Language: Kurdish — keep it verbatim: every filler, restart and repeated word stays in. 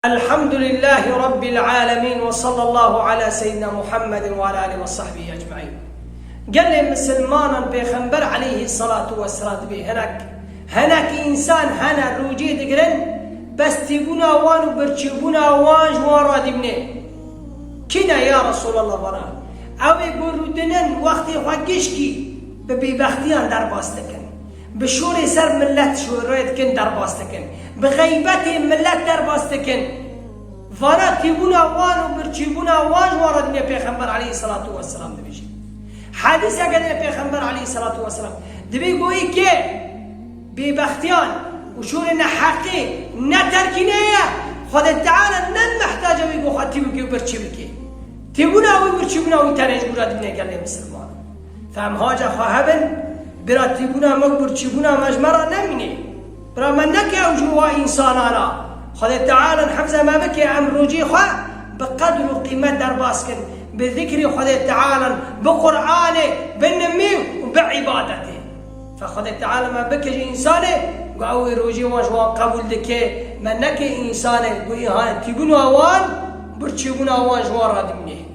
Elhamdülillâhi Rabbil âlemîn ve sallallahu ala seyyidina Muhammedin ve ala alihi ve sahbihi ecmaîn. Gelê misilmanan Pêxember aleyhissalatu vesselam dibê hinek, hinek însan hene rûcê digirin, bes tîbûna wan û birçîbûna wan ji wan re dîmnê. Kî ne ya Resulallah vana? Ew ê ku rûdinin wextê xwe gişkî bi bêbextiyan derbas dikin. Bi şûrê ser millet şûrê dikin, derbas dikin. Bi xeybetê millet derbas dikin. Vana tîbûna wan û birçîbûna wan ji wan re dibê Pêxember aleyhissalatu vesselam dibêje. Hedîseke din Pêxember aleyhissalatu vesselam dibê goyî ke bêbextiyan û şûrê neheqî ne terkî neye, Xwedê Teala ne mihtac e wî ku xwe tî bike û birçî bike. Tîbûna wî, birçîbûna wî tenê ji wî re dibîne gelê misilman. Fe em haca xwe hebin, bira tîbûna me û birçîbûna me ji me re nemîne. Bira me neke ew ji wa însanan a. Xwedê Teala hifze me bike, em rûcê xwe bi qedr û qîmet derbas kin, bi zikrê Xwedê Teala, bi Qur'anê, bi nimî û bi îbadetê. Fe Xwedê Teala me bike ji însanê ku ew ê rojê wan ji wan qebûl dike, me neke însanê ku îhanê tîbûna wan, birçîbûna wan ji wan re dimîne.